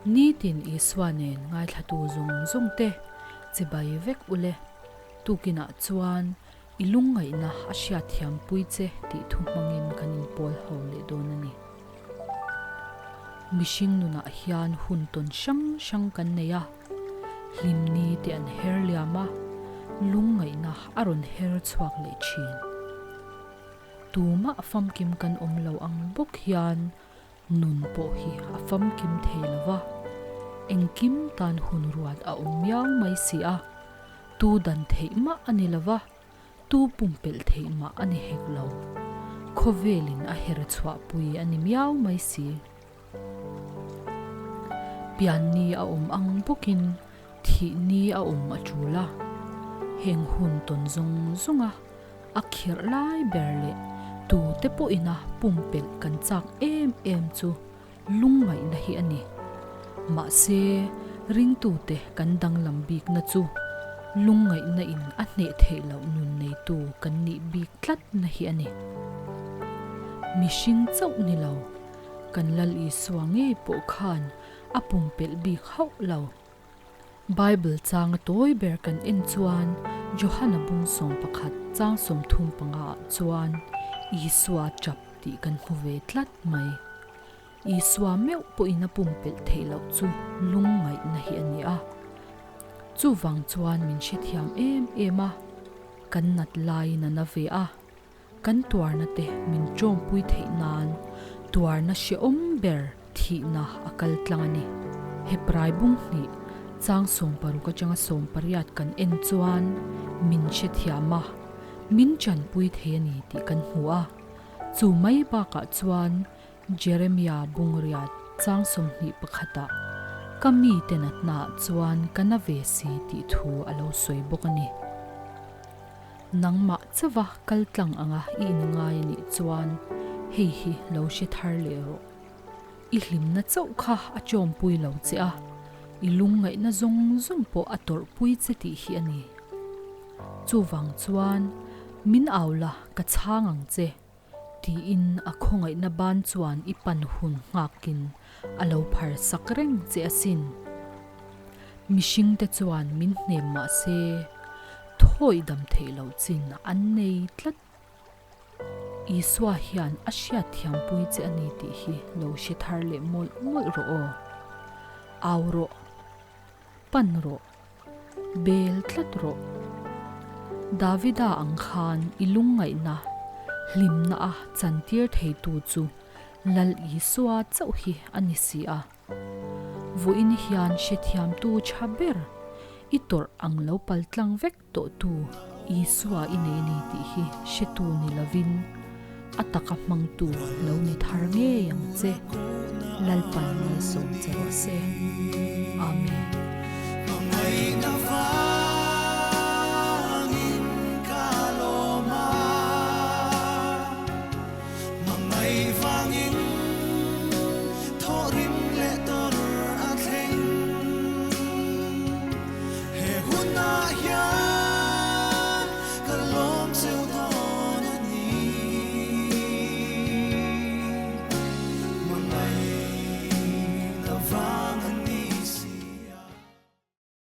Nitin Isua nen ngaithlatu zawng zawng te chibai vek ule. Tukinah chuan i lungngaihna a hriatthiampui che tih thu hmangin kan inpawl ho leh dawn a ni. Mihring nunah hian hun tawn hrang hrang kan nei a, hlimni te an her liam a, lungngaihna a rawn her chhuak leh thin. Tumah famkim kan awm lo ang bawk hian nun pawh hi a famkim thei lo va, engkim tan hun ruat a awm miau mai si a, tu dan theih mah a ni lo va, Tu pumpelh theih mah a ni hek lo. Khawvelin a her chhuahpui a ni miau mai si. Pianni a awm ang bawkin thihni a awm a tul a. Heng hun tawn zawng zawnga a khirh lai ber leh tute pawhina pumpelh kan chak em em chu Lungngaihna hi a ni. Mahse, ringtute kan danglam bikna chu lungngaihna in a hneh theih loh nun neitu kan nih bik tlatna hi a ni. Mihring chauh ni lo, kan Lal Isua ngei pawh khan a pumpelh bik hauh lo. Bible changa tawi ber kan en chuan Johana bung 11 chang 35 ah chuan Isua tap tih kan hmu ve tlat mai. Isua meuh pawhin a pumpelh theih loh chu lungngaihna hi a ni a. Chuvang chuan min hrethiam em em a, kan nat laiin a na ve a. Kan tuarna te min tawngpui theih nan tuarna hrehawm ber thihna a kal tlang a ni. Heprai bung hnih chang 60 atanga 80 kan en chuan min hrethiam a, min chanpui thei a ni tih kan hmu a. Chu mai bakah chuan Jeremia bungriat chang 21 ah ka mite natnaah chuan ka na ve si tih thu a lo sawi bawk a ni. Nangmah chauha kal tlang anga i inngai a nih chuan hei hi lo hre thar leh rawh. I hlimna chauh kha a chawmpui lo che a, i lungngaihna zawng zawng pawh a tawrhpui che tih hi a ni. Chuvang chuan min au la ka chhang ang che. Tiin a khawngaihna ban chuan i pan hun nghakin a lo phar sak reng che asin. Mihringte chuan min hnem mah se, thawi dam theih loh chin an nei tlat. Isua hian a hriatthiampui che a ni tih hi lo hre thar leh mawlh mawlh rawh aw. Au rawh. Pan rawh. Bel tlat rawh. Davida ang khan i lungngaihna, hlimna a chantir theitu chu Lal Isua chauh hi a ni si a. Vawiin hian hrethiamtu tha ber i tawrh ang lo paltlang vek tawhtu Isua i nei a ni tih hi hretu ni lovin a taka hmangtu lo ni thar ngei ang che. Lalpan malsawm che rawh se. Amen.